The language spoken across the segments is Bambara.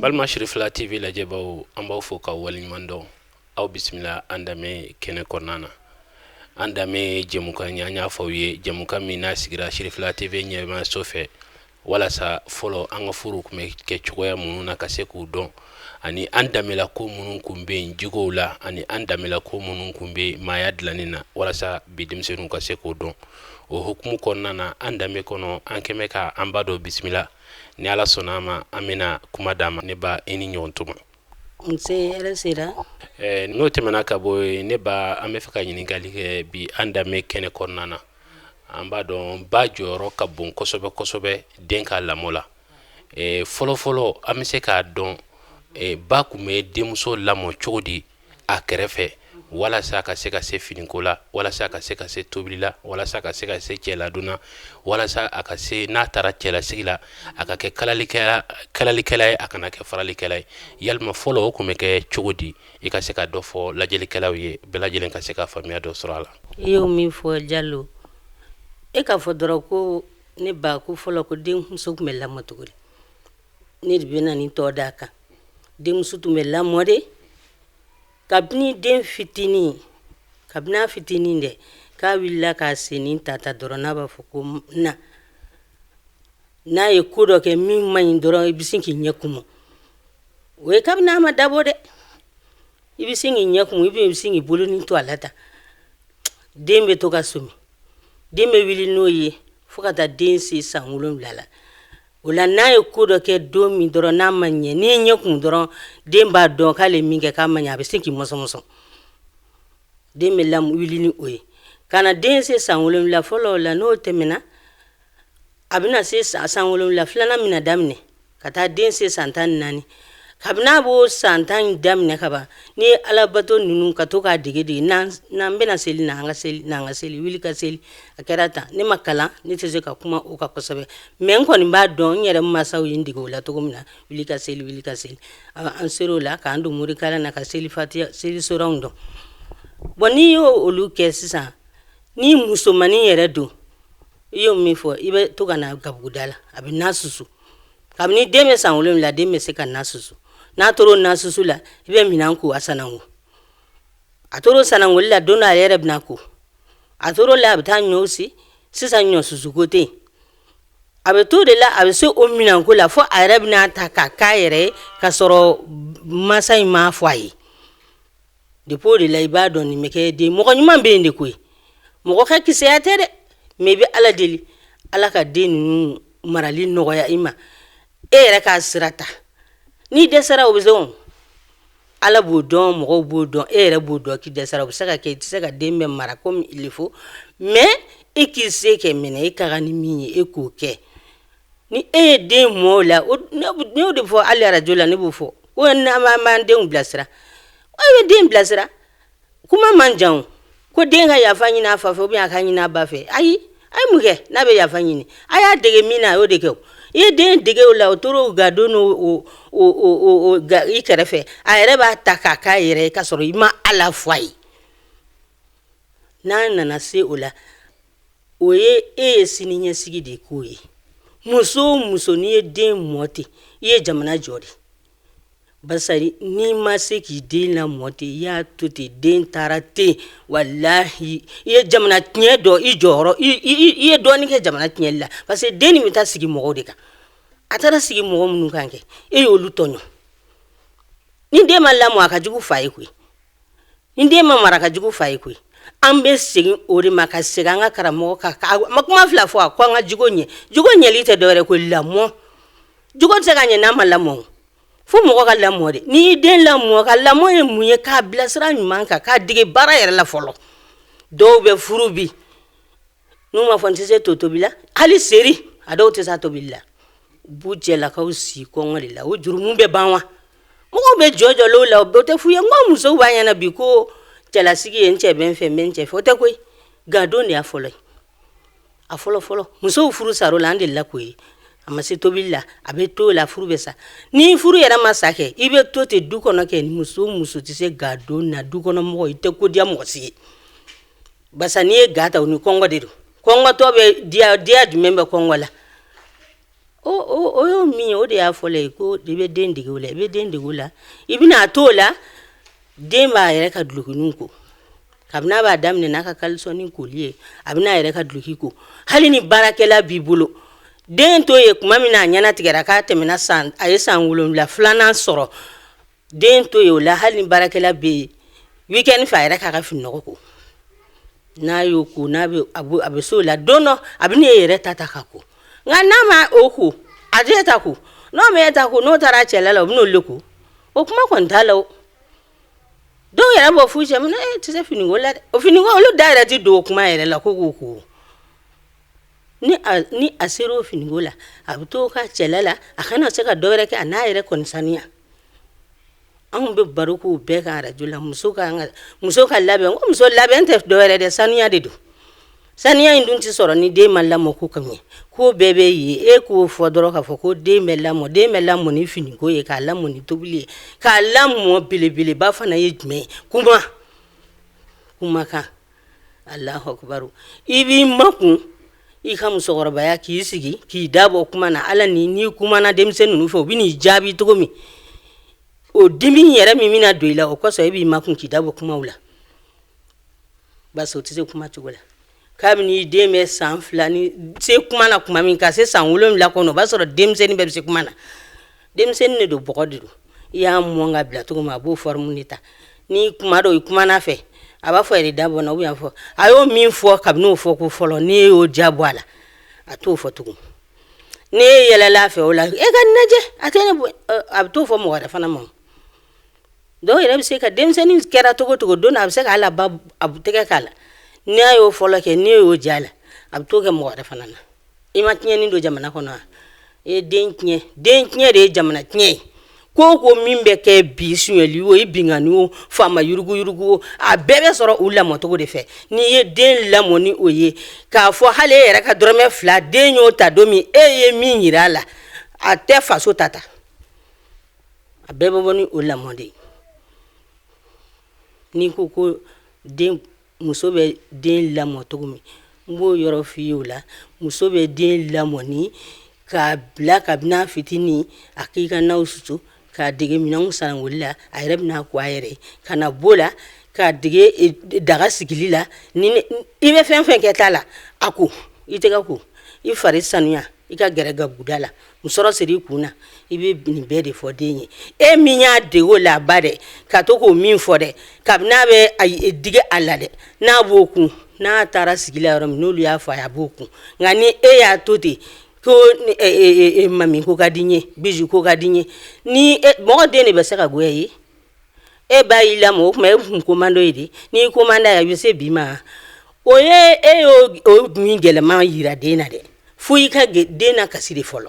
Balima Sirifila TV lajɛbaw, an b'aw fo k'aw waleɲuman dɔn. Aw bisimila an danbe kɛnɛ kɔnɔna na. An danbe jɛmukan ye, an y'a fɔ aw ye, jɛmukan min n'a sigira Sirifila TV ɲɛmaaso fɛ walasa fɔlɔ an ka furuw tun bɛ kɛ cogoya minnu na ka se k'u dɔn, ani an danbela ko minnu tun bɛ yen jogow la, ani an danbela ko minnu tun bɛ yen maaya dilanni na, walasa bi denmisɛnninw ka se k'o dɔn. O hukumu kɔnɔna na, an danbe kɔnɔ, an kɛmɛ ka an ba dɔ bisimila. Ni Ala sɔnna a ma, an bɛna kuma d'a ma. Ne ba, i ni ɲɔgɔn tuma. Nse, hɛrɛ sera. N'o tɛmɛna ka bɔ yen, ne ba, an bɛ fɛ ka ɲininkali kɛ bi an danbe kɛnɛ kɔnɔna na. An b'a dɔn ba jɔyɔrɔ ka bon kosɛbɛ kosɛbɛ den ka lamɔ la. Fɔlɔfɔlɔ an bɛ se k'a dɔn ba tun bɛ denmuso lamɔ cogo di a kɛrɛfɛ, walasa ka se ka se finiko la, walasa ka se ka se tobili la, walasa ka se ka se cɛladon na, walasa a ka se n'a taara cɛlasigi la, a ka kɛ kalalikɛla ye, a kana kɛ faralikɛla ye. Yalima fɔlɔ o tun bɛ kɛ cogo di? I ka se ka dɔ fɔ lajɛlikɛlaw ye, bɛɛ lajɛlen ka se ka faamuya dɔ sɔrɔ a la. I y'o min fɔ Jalo, e k'a fɔ dɔrɔn ko ne ba ko fɔlɔ ko denmuso tun bɛ lamɔ cogo di? Ne de bɛna nin tɔ d'a kan. Denmuso tun bɛ lamɔ de kabini den fitinin, kabini a fitinin dɛ, k'a wulila k'a sennin ta ta dɔrɔn, n'a b'a fɔ ko na, n'a ye ko dɔ kɛ min man ɲi dɔrɔn, i bɛ sin k'i ɲɛ kumu. O ye kabini a ma dabɔ dɛ, i bɛ sin k'i ɲɛ kumu, i bɛ sin k'i bolonin to a la tan, den bɛ to ka somi. Den bɛ wuli n'o ye fo ka taa den se san 7 la. O la, n'a ye ko dɔ kɛ don min dɔrɔn, n'a ma ɲɛ, n'i ye ɲɛ kumu dɔrɔn, den b'a dɔn k'ale min kɛ k'a ma ɲɛ, a bɛ se k'i mɔsɔnmɔsɔn. Den bɛ lamɔ wuli ni o ye ka na den se san 7 fɔlɔ la. N'o tɛmɛna, a bɛna se san 7 filanan bɛna daminɛ ka taa den se san 14. Kabini a b'o san 10 in daminɛ ka ban, n'i ye alabato ninnu ka to k'a dege dege, n'an bɛna seli na, an ka seli, n'an ka seli, wuli ka seli. A kɛra tan. Ne ma kalan, ne tɛ se ka kuma o kan kosɛbɛ, mais n kɔni b'a dɔn n yɛrɛ masaw ye n dege o la cogo min na. Wuli ka seli, wuli ka seli, an ser'o la k'an don morikalan na ka seli fatiya, seli soranw dɔn. Bon, n'i y'o olu kɛ sisan, ni musomannin yɛrɛ don, i y'o min fɔ, i bɛ to ka na gabuguda la, a bɛ na susu. Kabini den bɛ san 7, den bɛ se ka na susu. N'a tor'o na susu la, i bɛ minɛn ko, a sanango. A tor'o sanangoli la, don dɔ a yɛrɛ bɛna ko. A tor'o la, a bɛ taa ɲɔw si. Sisan ɲɔ susuko tɛ yen. A bɛ to de la, a bɛ se o minɛnko la fo a yɛrɛ bɛna ta k'a k'a yɛrɛ ye, k'a sɔrɔ masa in m'a fɔ a ye. Depuis o de la, i b'a dɔn nin bɛ kɛ den mɔgɔ ɲuman bɛ yen de koyi. Mɔgɔ ka kisɛya tɛ dɛ, mais i bɛ Ala deli, Ala ka den ninnu marali nɔgɔya i ma, e yɛrɛ k'a sira ta. N'i dɛsɛra, o bɛ se o, Ala b'o dɔn, mɔgɔw b'o dɔn, e yɛrɛ b'o dɔn k'i dɛsɛra. O bɛ se ka kɛ i tɛ se ka den bɛɛ mara comme il le faut, mais e k'i se kɛ minɛ, e ka kan ni min ye, e k'o kɛ. Ni e ye den mɔ o la, ne y'o de fɔ hali arajo la, ne b'o fɔ ko n'an b'an denw bilasira, e bɛ den bilasira, kuma man jan o, ko den ka yafa ɲini a fa fɛ ou bien a ka ɲini a ba fɛ. Ayi, a ye mun kɛ n'a bɛ yafa ɲini? A y'a dege min na, a y'o de kɛ. O i ye den dege o la, o tora o gadon n'o o i kɛrɛfɛ, a yɛrɛ b'a ta k'a k'a yɛrɛ ye, k'a sɔrɔ i ma ala fɔ a ye. N'a nana se o la, o ye e ye sini ɲɛsigi de k'o ye. Muso o muso, n'i ye den mɔ ten, i ye jamana jɔ de. Barisa n'i ma se k'i den lamɔ ten, i y'a to ten, den taara ten, walahi, i ye jamana tiɲɛ dɔ i jɔyɔrɔ, i ye dɔɔnin kɛ jamana tiɲɛli la, parce que den nin bɛ taa sigi mɔgɔw de kan. A taara sigi mɔgɔ minnu kan kɛ, e y'olu tɔɲɔ. Ni den ma lamɔ, a ka jugu fa ye koyi. Ni den ma mara, ka jugu fa ye koyi. An bɛ segin o de ma, ka segin an ka karamɔgɔ kan. A ma kuma fila fɔ, a ko an ka jogo ɲɛ. Jogo ɲɛli tɛ dɔwɛrɛ ko lamɔ. Jogo tɛ se ka ɲɛ n'a ma lamɔ. Fo mɔgɔ ka lamɔ de. N'i y'i den lamɔ, ka lamɔ ye mun ye? K'a bilasira ɲuman kan, k'a dege baara yɛrɛ la fɔlɔ. Dɔw bɛ furu bi, n'u ma fɔ n tɛ se to tobi la, hali seri a dɔw tɛ se a tobili la. U b'u cɛlakaw si kɔngɔ de la. O jurumu bɛ ban wa? Mɔgɔw bɛ jɔ jɔ la, o tɛ f'u ye. N ko musow b'a ɲɛna bi ko cɛlasigi ye n cɛ bɛ n fɛ, n bɛ n cɛ fɛ. O tɛ koyi. Gadon de y'a fɔlɔ ye. A fɔlɔ fɔlɔ, musow furu sar'o la. An delila k'o ye. A ma se tobili la, a bɛ to la, furu bɛ sa. Ni furu yɛrɛ ma sa kɛ, i bɛ to ten du kɔnɔ kɛ. Muso muso tɛ se gadon na, du kɔnɔ mɔgɔ, i tɛ ko diya mɔgɔ si ye. Barisa n'i ye ga ta, o ni kɔngɔ de don. Kɔngɔtɔ bɛ diya, diya jumɛn bɛ kɔngɔ la? O y'o min ye, o de y'a fɔlɔ ye ko i bɛ den dege o la, i bɛ den dege o la, i bɛna a t'o la, den b'a yɛrɛ ka dulokininw ko. Kabini a b'a daminɛ n'a ka kalisɔnin koli ye, a bɛna a yɛrɛ ka duloki ko. Hali ni baarakɛla b'i bolo, den to ye tuma min na a ɲɛnatigɛra k'a tɛmɛna san, a ye san 7 filanan sɔrɔ, den to ye o la, hali ni baarakɛla bɛ yen, weekend fɛ a yɛrɛ k'a ka fininɔgɔ ko. N'a y'o ko, n'a bɛ a bɛ a bɛ se o la, don dɔ a bɛ n'e yɛrɛ ta ta ka ko. Nka n'a ma o ko, a t'e ta ko. N'o ma e ta ko, n'o taara cɛla la, o bɛ n'olu le ko. O kuma kɔni t'a la o. Dɔw yɛrɛ b'o f'u cɛ ma, e tɛ se finiko la dɛ. O finiko, olu da yɛrɛ tɛ don o kuma yɛrɛ la ko k'o ko. Ni a sera o finiko la, a bɛ t'o ka cɛla la, a kana se ka dɔ wɛrɛ kɛ, a n'a yɛrɛ kɔni saniya. Anw bɛ baro k'o bɛɛ kan arajo la, muso ka labɛn. Ko muso labɛn tɛ dɔ wɛrɛ dɛ, saniya de don. Saniya in dun tɛ sɔrɔ ni den ma lamɔ ko ka ɲɛ. Ko bɛɛ bɛ yen, e k'o fɔ dɔrɔn k'a fɔ ko den bɛ lamɔ, den bɛ lamɔ ni finiko ye, k'a lamɔ ni tobili ye, k'a lamɔ belebeleba fana ye jumɛn ye? Kuma, kumakan. Alahu akubaru. I b'i makun i ka musokɔrɔbaya, k'i sigi k'i da bɔ kuma na. Ala ni n'i kumana denmisɛnnin ninnu fɛ, u bɛ n'i jaabi cogo min, o dimi yɛrɛ min bɛna don i la, o kosɔn e b'i makun k'i da bɔ kumaw la, parce que o tɛ se kuma cogo la. Kabini i den bɛ san 2 ni se kuma na tuma min, ka se san 7 kɔnɔ, o b'a sɔrɔ denmisɛnnin bɛɛ bɛ se kuma na. Denmisɛnnin de don, bɔgɔ de don. I y'a mɔn ka bila cogo min, a b'o forme de ta. Ni kuma dɔ i kumana fɛ, a b'a fɔ yɛrɛ da bɔ na, ou bien a fɔ a y'o min fɔ kabini o fɔ ko fɔlɔ, n'i y'o ja bɔ a la, a t'o fɔ tugun. N'e yɛlɛla a fɛ o la, e ka nin lajɛ, a tɛ ne a bɛ t'o fɔ mɔgɔ wɛrɛ fana ma. Dɔw yɛrɛ bɛ se ka denmisɛnnin kɛra cogo cogo, don a bɛ se k'a ba a tɛgɛ k'a la. N'a y'o fɔlɔ kɛ, n'e y'o ja la, a bɛ t'o kɛ mɔgɔ wɛrɛ fana na. I ma tiɲɛni don jamana kɔnɔ wa? I ye den tiɲɛ. Den tiɲɛ de ye jamana tiɲɛ ye. Ko o ko min bɛ kɛ bi, sonyɛli o, i binkanni o, faama yuruguyurugu o, a bɛɛ bɛ sɔrɔ u lamɔcogo de fɛ. N'i ye den lamɔ ni o ye, k'a fɔ hali e yɛrɛ ka dɔrɔmɛ 2, den y'o ta don min, e ye min yira a la, a tɛ faso ta ta. A bɛɛ bɛ bɔ ni o lamɔ de ye. N'i ko ko den, muso bɛ den lamɔ cogo min, n b'o yɔrɔ f'i ye o la. Muso bɛ den lamɔ ni k'a bila kabini a fitinin, a k'i ka naw susu, k'a dege minɛnw sanangoli la, a yɛrɛ bɛna ko a yɛrɛ ye, ka na b'o la k'a dege daga sigili la. Ni i bɛ fɛn fɛn kɛ ta la, a ko i tɛgɛ ko, i fari sanuya, i ka gɛrɛ gabuguda la, musɔrɔ siri i kun na, i bɛ nin bɛɛ de fɔ den ye. E min y'a dege o la ba dɛ, ka to k'o min fɔ dɛ, kabini n'a bɛ a digi a la dɛ, n'a b'o kun, n'a taara sigi la yɔrɔ min, n'olu y'a fɔ a ye, a b'o kun. Nka ni e y'a to ten ko mami ko ka di n ye, biju ko ka di n ye, ni mɔgɔ den de bɛ se ka goya i ye. E ba y'i lamɔ, o tuma e kun ko man dɔ ye de. N'i ko man d'a ye, a bɛ se bi ma. O ye e y'o o min gɛlɛman yira den na dɛ, fo i ka den na kasi de fɔlɔ,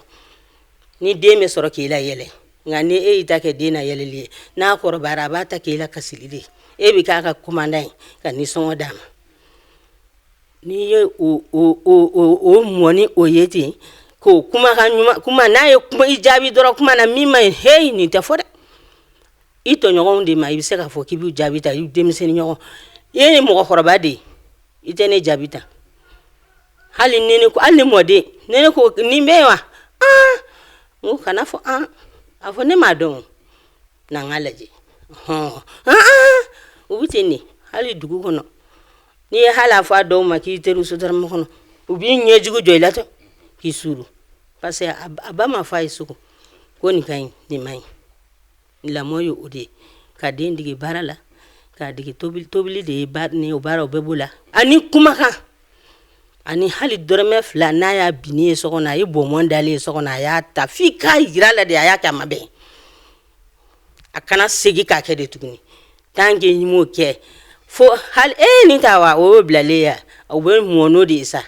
ni den bɛ sɔrɔ k'i la yɛlɛ. Nka ni e y'i ta kɛ den na yɛlɛli ye, n'a kɔrɔbayara, a b'a ta k'i la kasili de ye. E bɛ k'a ka commandant ye ka nisɔngɔ d'a ma. N'i ye o mɔ ni o ye ten, k'o kumakan ɲuman kuma, n'a ye kuma i jaabi dɔrɔn kuma na min ma ɲi, heyi, nin tɛ fɔ dɛ. I tɔɲɔgɔnw de ma, i bɛ se k'a fɔ k'i b'u jaabi ta, i denmisɛnnin ɲɔgɔn. I ye mɔgɔkɔrɔba de ye, i tɛ ne jaabi ta. Hali ni ne ko, hali ni mɔden, ni ne ko nin bɛ yen wa? Aa, n ko kana fɔ an, a fɔ ne m'a dɔn, na n k'a lajɛ. Hɔn, aa, u bɛ ten de. Hali dugu kɔnɔ, n'i ye hali a fɔ a dɔw ma k'i teriw sotarama kɔnɔ, u b'i ɲɛjugu jɔ i la ten k'i suuru, parce que a ba ma fɔ a ye sogo ko nin ka ɲi, nin man ɲi. Lamɔ ye o de ye, ka den dege baara la, k'a dege tobili, tobili de ye ni o baara o bɛɛ b'o la, ani kumakan, ani hali dɔrɔmɛ 2 n'a y'a binni ye so kɔnɔ, a ye bɔnbɔn dalen ye so kɔnɔ, a y'a ta f'i k'a yira a la de, a y'a kɛ a ma bɛn, a kana segin k'a kɛ de tuguni. Tant que i m'o kɛ, fo hali e nin ta wa, o y'o bilalen ye, o bɛ mɔ n'o de ye sa.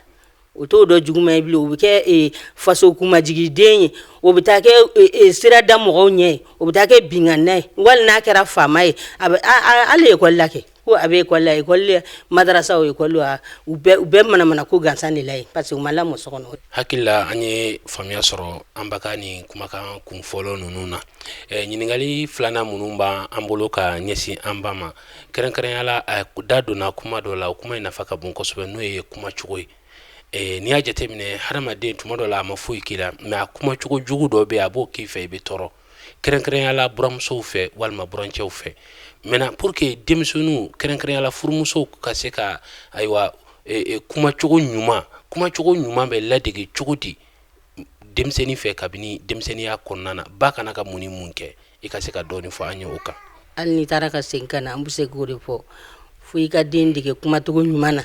O t'o dɔn juguman ye bilen. O bɛ kɛ faso kunmajigiden ye, o bɛ taa kɛ sira da mɔgɔw ɲɛ ye, o bɛ taa kɛ binkanna ye, wali n'a kɛra faama ye, a bɛ hali ekɔli la kɛ ko a bɛ ekɔli la, ekɔli madarasa o ekɔli, u bɛɛ manamana ko gansan de la yen, parce que u ma lamɔ so kɔnɔ. Hakili la an ye faamuya sɔrɔ an ba ka nin kumakan kun fɔlɔ ninnu na. Ɲininkali filanan minnu b'an bolo ka ɲɛsin an ba ma, kɛrɛnkɛrɛnya la, a da donna kuma dɔ la, o kuma in nafa ka bon kosɛbɛ, n'o ye kuma cogo ye. N'i y'a jateminɛ, hadamaden tuma dɔ la, a ma foyi k'i la, mais a kumacogo jugu dɔ bɛ yen, a b'o k'i fɛ, i bɛ tɔɔrɔ, kɛrɛnkɛrɛnya la buramusow fɛ walima burancɛw fɛ. Maintenant, pour que denmisɛnninw, kɛrɛnkɛrɛnya la furumusow, ka se ka, ayiwa, kumacogo ɲuman bɛ ladege cogo di denmisɛnnin fɛ kabini denmisɛnninya kɔnɔna na, ba kana ka mun ni mun kɛ, i ka se ka dɔɔnin fɔ an ye o kan. Hali n'i taara ka segin ka na, an bɛ se k'o de fɔ: fo i ka den dege kumacogo ɲuman na.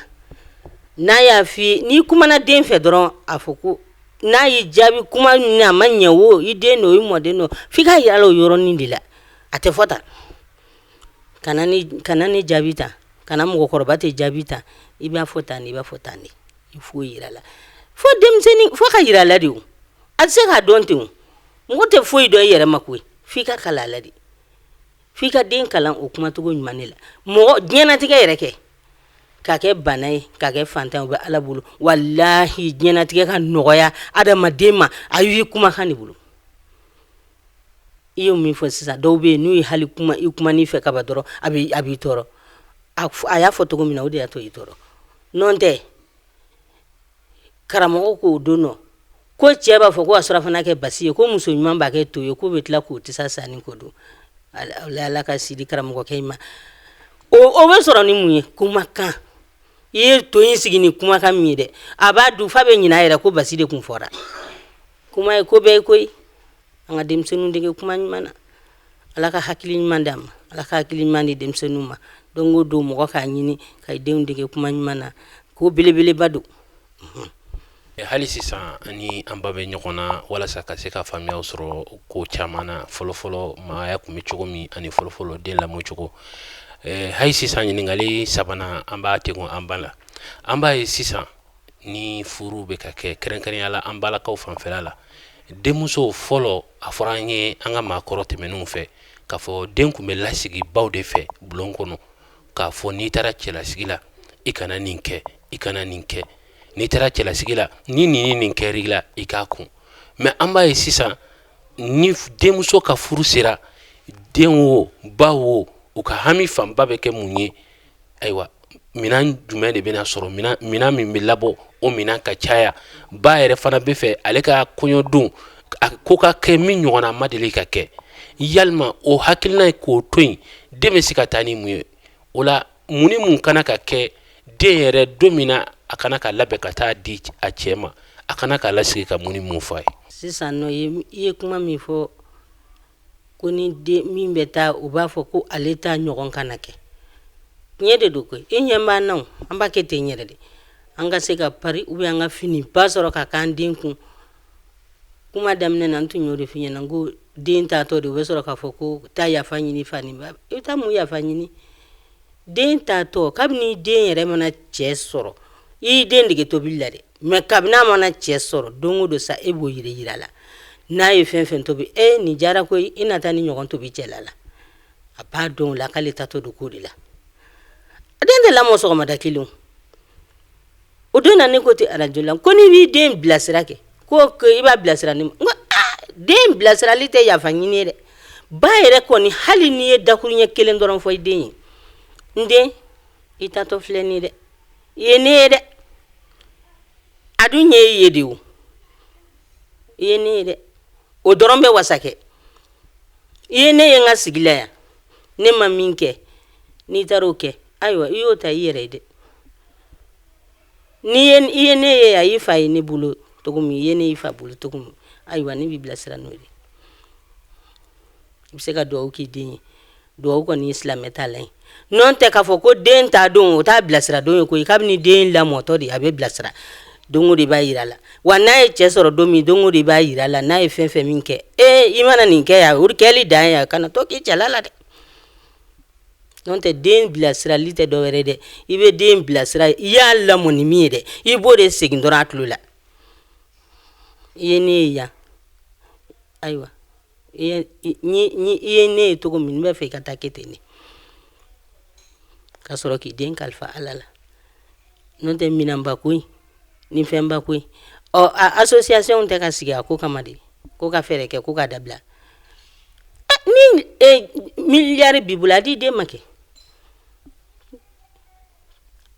N'a y'a f'i ye, n'i kumana den fɛ dɔrɔn, a fɔ ko n'a y'i jaabi kuma min, a ma ɲɛ o, i den don, i mɔden don, f'i ka yira a la o yɔrɔnin de la. A tɛ fɔ tan, kana ni kana ni jaabi ta, kana mɔgɔkɔrɔba tɛ jaabi ta. I b'a fɔ tan de, i b'a fɔ tan de, i f'o yira la. Fo denmisɛnnin, fo ka yira la de. O a tɛ se k'a dɔn ten. O mɔgɔ tɛ foyi dɔn i yɛrɛ ma koyi, f'i ka kalan a la de, f'i ka den kalan o kumacogo ɲuman de la. Mɔgɔ diɲɛnatigɛ yɛrɛ kɛ k'a kɛ bana ye, k'a kɛ fantan ye, o bɛ Ala bolo. Walahi, diɲɛnatigɛ ka nɔgɔya adamaden ma, a y'i kumakan de bolo. I ye min fɔ sisan, dɔw bɛ yen, n'u ye hali kuma i kuma n'i fɛ kaba dɔrɔn, a b'i tɔɔrɔ. A y'a fɔ cogo min na, o de y'a to i tɔɔrɔ. Nɔ tɛ, karamɔgɔ k'o don nɔ ko cɛ b'a fɔ ko ka surafana kɛ basi ye, ko muso ɲuman b'a kɛ to ye, k'o bɛ tila k'o tisa sanni ko don. Ala ka sidi karamɔgɔkɛ in ma. O bɛ sɔrɔ ni mun ye? Kumakan. I ye to in sigi ni kumakan min ye dɛ, a b'a dun f'a bɛ ɲinɛ a yɛrɛ ko basi de kun fɔra. Kuma ye ko bɛɛ ye koyi. An ka denmisɛnninw dege kuma ɲuman na. Ala ka hakili ɲuman d'an ma, Ala ka hakili ɲuman di denmisɛnninw ma. Don o don, mɔgɔ k'a ɲini ka denw dege kuma ɲuman na, ko belebeleba don. Hali sisan, ani an ba bɛ ɲɔgɔn na walasa ka se ka faamuyaw sɔrɔ ko caman na, fɔlɔfɔlɔ maaya tun bɛ cogo min ani fɔlɔfɔlɔ den lamɔcogo. Hali sisan, ɲininkali sabanan, an b'a tɛgɛ an ba la. An b'a ye sisan ni furu bɛ ka kɛ, kɛrɛnkɛrɛnya la an balakaw fanfɛla la, denmuso fɔlɔ, a fɔra an ye an ka maakɔrɔ tɛmɛnenw fɛ k'a fɔ den tun bɛ lasigi baw de fɛ bulon kɔnɔ, k'a fɔ n'i taara cɛlasigi la, i kana nin kɛ, i kana nin kɛ, n'i taara cɛlasigi la, ni nin nin kɛra i la, i k'a kun. Mais an b'a ye sisan, ni denmuso ka furu sera, den wo, ba wo, u ka hami fanba bɛ kɛ mun ye? Ayiwa, minɛn jumɛn de bɛna sɔrɔ, minɛn min bɛ labɔ, o minɛn ka caya. Ba yɛrɛ fana bɛ fɛ ale ka kɔɲɔdon a ko ka kɛ min ɲɔgɔnna ma deli ka kɛ. Yalima o hakilina ye k'o to yen, den bɛ se ka taa ni mun ye o la? Mun ni mun kana ka kɛ den yɛrɛ don min na a kana ka labɛn ka taa di a cɛ ma, a kana k'a lasigi ka mun ni mun fɔ a ye? Sisan nɔ, i ye kuma min fɔ ko ni den min bɛ taa, u b'a fɔ ko ale ta ɲɔgɔn kana kɛ, tiɲɛ de don koyi. I ɲɛ b'an na o, an b'a kɛ ten yɛrɛ de. An ka se ka pari ou bien an ka fini ba sɔrɔ ka k'an den kun. Kuma daminɛ na, n tun y'o de f'i ɲɛna, n ko den taatɔ de, u bɛ sɔrɔ k'a fɔ ko taa yafa ɲini fa ni ba. I bɛ taa mun yafa ɲini den taatɔ? Kabini den yɛrɛ mana cɛ sɔrɔ, i y'i den dege tobili la dɛ, mais kabini a mana cɛ sɔrɔ, don o don sa, e b'o yiri yira la. N'a ye fɛn fɛn tobi, e nin jara koyi, i na taa ni ɲɔgɔn tobi cɛla la, a b'a dɔn o la k'ale taatɔ don ko de la. A den tɛ lamɔ sɔgɔmada kelen. O don na, ne ko ten arajo la ko n'i b'i den bilasira kɛ, ko i b'a bilasira ni n ko aa, den bilasirali tɛ yafa ɲini ye dɛ. Ba yɛrɛ kɔni, hali n'i ye dakuruɲɛ kelen dɔrɔn fɔ i den ye: n den, i tatɔ filɛ nin ye dɛ, i ye ne ye dɛ, a dun ɲɛ ye de o, i ye ne ye dɛ, o dɔrɔn bɛ wasa kɛ. I ye ne ye n ka sigi la yan, ne ma min kɛ, n'i taara o kɛ, ayiwa, i y'o ta i yɛrɛ ye dɛ. N'i ye i ye ne ye yan, i fa ye ne bolo cogo min, i ye ne y'i fa bolo cogo min, ayiwa, ne b'i bilasira n'o de. I bɛ se ka dugawu k'i den ye. Dugawu kɔni ye silamɛ ta la ye. N'o tɛ, k'a fɔ ko den t'a don, o t'a bilasira don ye koyi. Kabini den lamɔtɔ de, a bɛ bilasira don o de b'a yira la. Wa n'a ye cɛ sɔrɔ don min, don o de b'a yira la. N'a ye fɛn fɛn min kɛ, ee, i mana nin kɛ yan, o kɛli dan ye yan, kana to k'i cɛla la dɛ. N'o tɛ, den bilasirali tɛ dɔwɛrɛ dɛ. I bɛ den bilasira, i y'a lamɔ ni min ye dɛ, i b'o de segin dɔrɔn a tulo la. I ye ne ye yan, ayiwa, i ye ne ye cogo min, n bɛ fɛ i ka taa kɛ ten de, ka sɔrɔ k'i den kalifa Ala la. N'o tɛ, minɛnba ko in ni fɛnba ko in, ɔ, a association tɛ ka sigi a ko kama de, ko ka fɛɛrɛ kɛ ko k'a dabila. Ni miliyari b'i bolo, a di den ma kɛ.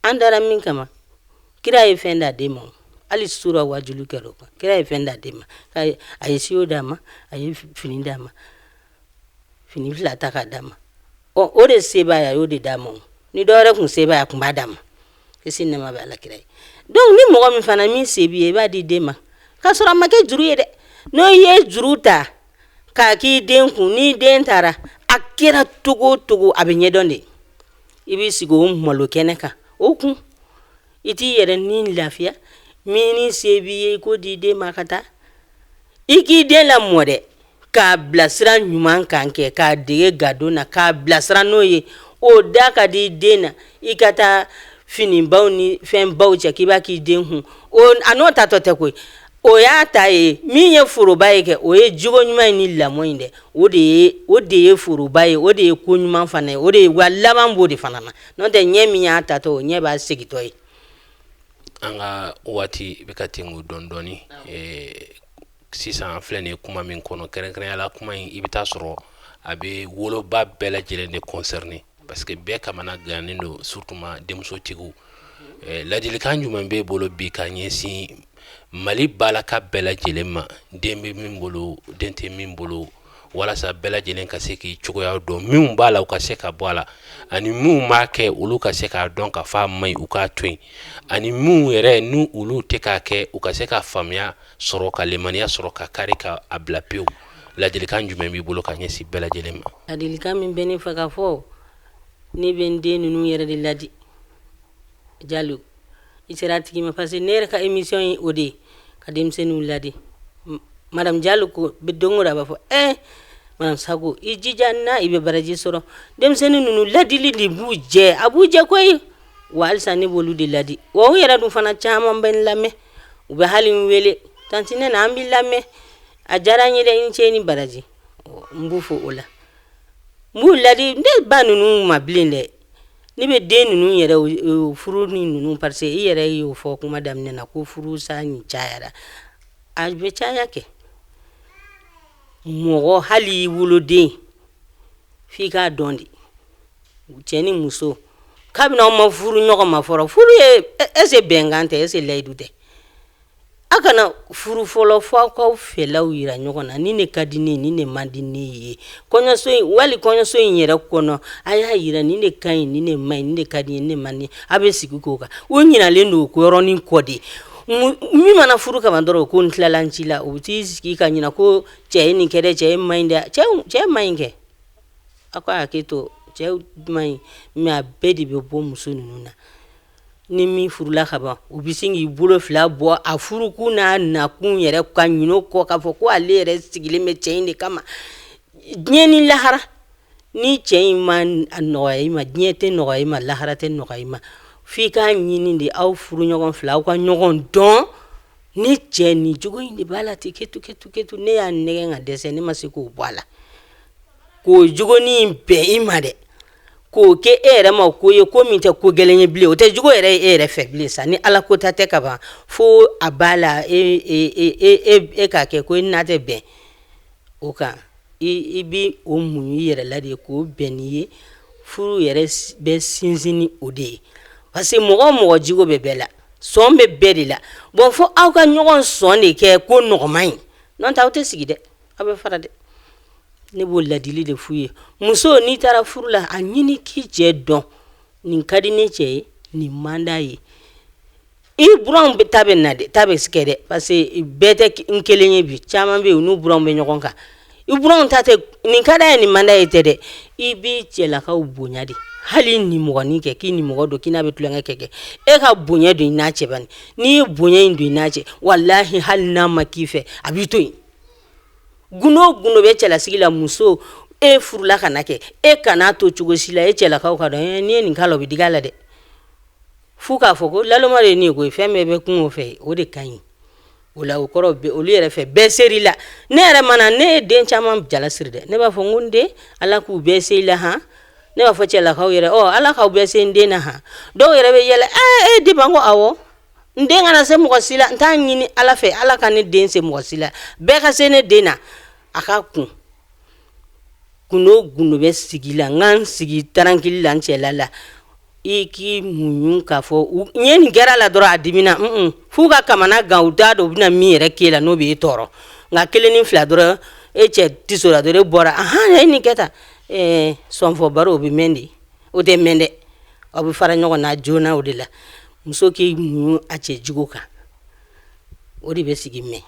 An dara min kama, kira ye fɛn d'a den ma. Hali sura wajulu kɛra o kan. Kira ye fɛn d'a den ma, a ye siyo d'a ma, a ye fini d'a ma, fini fila ta k'a d'a ma. Ɔ, o de se b'a ye, a y'o de d'a ma. Ni dɔwɛrɛ tun se b'a ye, a tun b'a d'a ma. Kisi nɛma bɛ ala kira ye. Donc ni mɔgɔ min fana min se b'i ye, i b'a di den ma k'a sɔrɔ a ma kɛ juru ye dɛ. N'o ye juru ta k'a k'i den kun, ni den taara, a kɛra cogo o cogo, a bɛ ɲɛdɔn de. I b'i sigi o malo kɛnɛ kan, o kun i t'i yɛrɛ ni lafiya. Min ni se b'i ye, i k'o di den ma ka taa. I k'i den lamɔ dɛ, k'a bilasira ɲuman kan kɛ, k'a dege gadon na, k'a bilasira n'o ye, o da ka di den na. I ka taa finibaw ni fɛnbaw cɛ k'i b'a k'i den kun, o a n'o tatɔ tɛ koyi. O y'a ta ye min ye foroba ye kɛ, o ye jogo ɲuman in ni lamɔ in dɛ. O de ye foroba ye, o de ye ko ɲuman fana ye, o de ye wa laban b'o de fana na. N'o tɛ, ɲɛ min y'a tatɔ, o ɲɛ b'a segintɔ ye. An ka waati bɛ ka tengu dɔɔni dɔɔni sisan. An filɛ nin ye kuma min kɔnɔ, kɛrɛnkɛrɛnnenya la, kuma in, i bɛ taa sɔrɔ a bɛ woloba bɛɛ lajɛlen de concerner, parce que bɛɛ kamana gannen don, surtout ma denmusotigiw. Ladilikan jumɛn b'e bolo bi ka ɲɛsin Mali balaka bɛɛ lajɛlen ma, den bɛ min bolo, den tɛ min bolo, walasa bɛɛ lajɛlen ka se k'i cogoya dɔn, minnu b'a la u ka se ka bɔ a la, ani minnu b'a kɛ olu ka se k'a dɔn ka fɔ a man ɲi, u k'a to yen, ani minnu yɛrɛ n'u olu tɛ k'a kɛ, u ka se ka faamuya sɔrɔ, ka lemaniya sɔrɔ, ka kari ka a bila pewu? Ladilikan jumɛn b'i bolo ka ɲɛsin bɛɛ lajɛlen ma? Ladilikan min bɛ ne fɛ ka fɔ, ne bɛ n den ninnu yɛrɛ de ladi. Jalo, i sera a tigi ma, parce que ne yɛrɛ ka émission ye o de ye, ka denmisɛnninw ladi. Madame Jalo ko don o don, a b'a fɔ: "Ɛɛ, madame Sako, i jija n na, i bɛ baraji sɔrɔ." Denmisɛnnin ninnu ladili de b'u jɛ, a b'u jɛ koyi. Wa halisa ne b'olu de ladi. Wa u yɛrɛ dun fana, caman bɛ n lamɛn, u bɛ hali n wele: "Tantie Nɛnɛ, an b'i lamɛn, a diyara n ye dɛ, i ni ce ni baraji." N b'u fo o la, n b'u ladi. Ne ba ninnu ma bilen dɛ, ne bɛ den ninnu yɛrɛ furu ni ninnu, parce que i yɛrɛ y'o fɔ kuma daminɛ na ko furusa nin cayara. A bɛ caya kɛ mɔgɔ, hali i woloden, f'i k'a dɔn de. Cɛ ni muso, kabini aw ma furu ɲɔgɔn ma fɔlɔ, furu ye est ce bɛnkan tɛ, est ce layidu tɛ? A kana furu fɔlɔ fo aw k'aw fɛlaw yira ɲɔgɔn na: ni ne ka di ne, ni ne man di ne ye. Kɔɲɔso in, wali kɔɲɔso in yɛrɛ kɔnɔ, a y'a yira ni ne ka ɲi, ni ne man ɲi, ni ne ka di ye, ni ne man di. A bɛ sigi k'o kan. O ɲinalen don o yɔrɔnin kɔ de. Min mana furu kaban dɔrɔn, ko n tilala n ci la, o bɛ t'i sigi ka ɲina ko cɛ ye nin kɛ dɛ, cɛ ye man ɲi dɛ, cɛ man ɲi kɛ. Aw ka hakɛ to, cɛ man ɲi, mais a bɛɛ de bɛ bɔ muso ninnu na. Ni min furula ka ban, u bɛ sin k'i bolo fila bɔ a furukun n'a nakun yɛrɛ, ka ɲinɛ o kɔ, k'a fɔ ko ale yɛrɛ sigilen bɛ cɛ in de kama diɲɛ ni lahara. Ni cɛ in ma nɔgɔya i ma, diɲɛ tɛ nɔgɔya i ma, lahara tɛ nɔgɔya i ma. F'i k'a ɲini de, aw furu ɲɔgɔn fila, aw ka ɲɔgɔn dɔn. Ni cɛ nin jogo in de b'a la ten, ketu ketu ketu, ne y'a nɛgɛn ka dɛsɛ, ne ma se k'o bɔ a la, k'o jogonin bɛn i ma dɛ, k'o kɛ e yɛrɛ ma ko ye, ko min tɛ ko gɛlɛn ye bilen, o tɛ jogo yɛrɛ ye e yɛrɛ fɛ bilen sa. Ni ala ko ta tɛ ka ban, fo a b'a la, e e e e e k'a kɛ ko i n'a tɛ bɛn o kan, i bi o muɲu i yɛrɛ la de k'o bɛn n'i ye. Furu yɛrɛ bɛ sinsin ni o de ye, parce que mɔgɔ o mɔgɔ jogo bɛ bɛɛ la, sɔn bɛ bɛɛ de la. Bon, fo aw ka ɲɔgɔn sɔn de kɛ ko nɔgɔman ye, n'o tɛ aw tɛ sigi dɛ, aw bɛ fara dɛ. Ne b'o ladili de f'u ye. Muso, n'i taara furu la, a ɲini k'i cɛ dɔn: nin ka di ne cɛ ye, nin man d'a ye. I buranw bɛ ta bɛ na dɛ, ta bɛ kɛ dɛ, parce que bɛɛ tɛ n kelen ye bi. Caman bɛ yen, u n'u buranw bɛ ɲɔgɔn kan. I buranw ta tɛ nin ka d'a ye, nin man d'a ye tɛ dɛ. I b'i cɛlakaw bonya de, hali nimɔgɔnin kɛ, k'i nimɔgɔ don, k'i n'a bɛ tulonkɛ kɛ, e ka bonya don i n'a cɛ bani. N'i ye bonya in don i n'a cɛ, walahi, hali n'a ma k'i fɛ, a b'i to yen. Gundo o gundo bɛ cɛlasigi la, muso, e furula ka na kɛ, e kan'a to cogo si la e cɛlakaw ka dɔn n'i ye nin k'a la, o bɛ digi a la dɛ, f'u k'a fɔ ko laloma de ye nin ye koyi. Fɛn bɛɛ bɛ kun o fɛ, o de ka ɲi o la. O kɔrɔ, olu yɛrɛ fɛ, bɛɛ ser'i la. Ne yɛrɛ mana, ne ye den caman jala siri dɛ. Ne b'a fɔ n ko n den, Ala k'u bɛɛ se i la han. Ne b'a fɔ cɛlakaw yɛrɛ: "Ɔ, Ala k'aw bɛɛ se n den na han." Dɔw yɛrɛ bɛ yɛlɛ: "Ɛɛ, e den ko awɔ, n den kana se mɔgɔ si la. N t'a ɲini Ala fɛ Ala ka ne den se mɔgɔ si la, bɛɛ ka se ne den na." A ka kun gundo gundo bɛ sigi la, n ka n sigi tranquille la, n cɛla la. I k'i muɲu k'a fɔ n ye nin kɛra la dɔrɔn a dimina, f'u ka kamana gan, u t'a dɔn u bɛna min yɛrɛ k'e la n'o b'e tɔɔrɔ. Nka kelen ni fila dɔrɔn, e cɛ tisora dɔrɔn, e bɔra, ahan, e nin kɛ tan, ɛɛ sɔnfɔ baro, o bɛ mɛn de? O tɛ mɛn dɛ, aw bɛ fara ɲɔgɔn na joona. O de la muso k'i muɲu a cɛ jugu kan, o de bɛ sigi mɛn.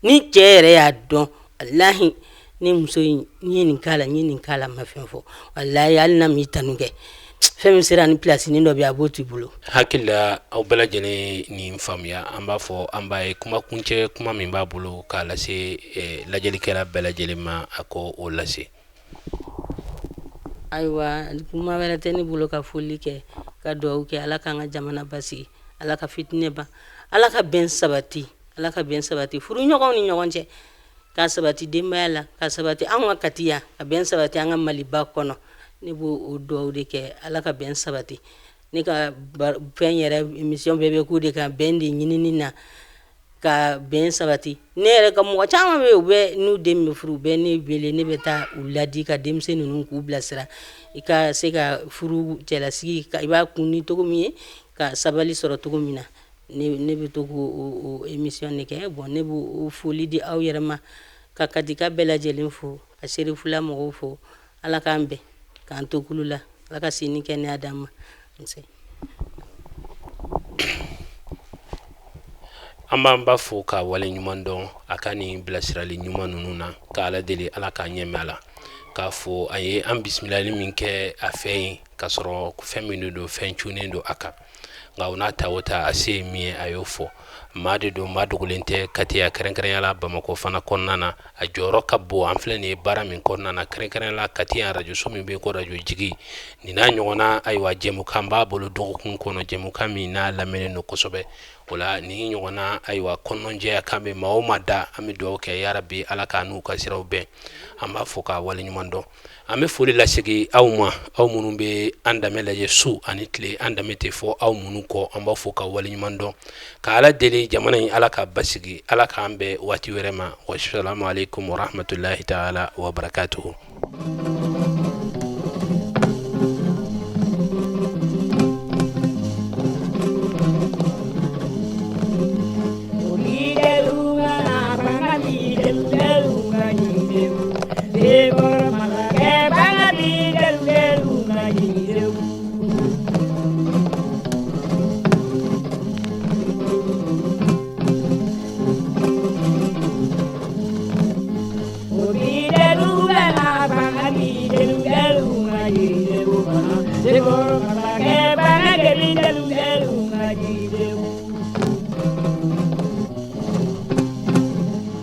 Ni cɛ yɛrɛ y'a dɔn, walahi, ni muso in, n ye nin k'a la, n ye nin k'a la, ma fɛn fɔ, walahi, hali n'a m'i tanu kɛ, fɛn min sera ni pilasinin dɔ bɛ yen, a b'o t'i bolo. Hakili la aw bɛɛ lajɛlen nin faamuya. An b'a fɔ an b'a ye kuma kuncɛ kuma min b'a bolo k'a lase lajɛlikɛla bɛɛ lajɛlen ma, a ko o lase. Ayiwa, kuma wɛrɛ tɛ ne bolo ka foli kɛ, ka dugawu kɛ. Ala k'an ka jamana basigi, Ala ka fitinɛ ban, Ala ka bɛn sabati, Ala ka bɛn sabati furuɲɔgɔnw ni ɲɔgɔn cɛ, ka sabati denbaya la, ka sabati anw ka Kati yan, ka bɛn sabati an ka Maliba kɔnɔ. Ne b'o o dugawu de kɛ, Ala ka bɛn sabati. Ne ka fɛn yɛrɛ, émission bɛɛ bɛ k'o de kan, bɛn de ɲinini na, ka bɛn sabati. Ne yɛrɛ ka mɔgɔ caman bɛ yen, u bɛ n'u den bɛ furu, u bɛ ne wele, ne bɛ taa u ladi, ka denmisɛn ninnu k'u bilasira, i ka se ka furu cɛlasigi, i b'a kun ni cogo min ye, ka sabali sɔrɔ cogo min na. Ne bɛ to k'o émission de kɛ. Bon, ne b'o foli di aw yɛrɛ ma, ka Katika bɛɛ lajɛlen fo, ka Serifula mɔgɔw fo. Ala k'an bɛn, k'an to kulu la, Ala ka si ni kɛnɛya d'an ma. An b'an ba fo ka wale ɲuman dɔn a ka nin bilasirali ɲuman ninnu na, ka Ala deli Ala k'a ɲɛmɛ a la, k'a fɔ a ye an bisimilali min kɛ a fɛ yen, k'a sɔrɔ fɛn min de don, fɛn cunnen don a kan. Nka o n'a ta o ta, a se ye min ye, a y'o fɔ. Maa de don, maa dogolen tɛ Kati yan, kɛrɛnkɛrɛnya la Bamakɔ fana kɔnɔna na. A jɔyɔrɔ ka bon. An filɛ nin ye baara min kɔnɔna na, kɛrɛnkɛrɛnya la Kati yan arajoso min bɛ yen ko Arajo Jigi, nin n'a ɲɔgɔnna. Ayiwa, jɛmukan b'a bolo dɔgɔkun kɔnɔ, jɛmukan min n'a lamɛnnen don kosɛbɛ. O la nin ɲɔgɔnna, ayiwa, kɔnɔnjɛya kan bɛ maa o maa da, an bɛ dugawu kɛ, yarabi Ala k'a n'u ka siraw bɛn. An b'a fɔ k'a waleɲuman dɔn. An bɛ foli lasegin aw ma, aw minnu bɛ an danbe lajɛ su ani tile. An danbe tɛ fɔ aw minnu kɔ, an b'a fɔ ka waleɲuman dɔn, ka Ala deli jamana in Ala ka basigi, Ala k'an bɛn waati wɛrɛ ma. Wasalamu aleykum warahmatulahi taala wabarakatuhu.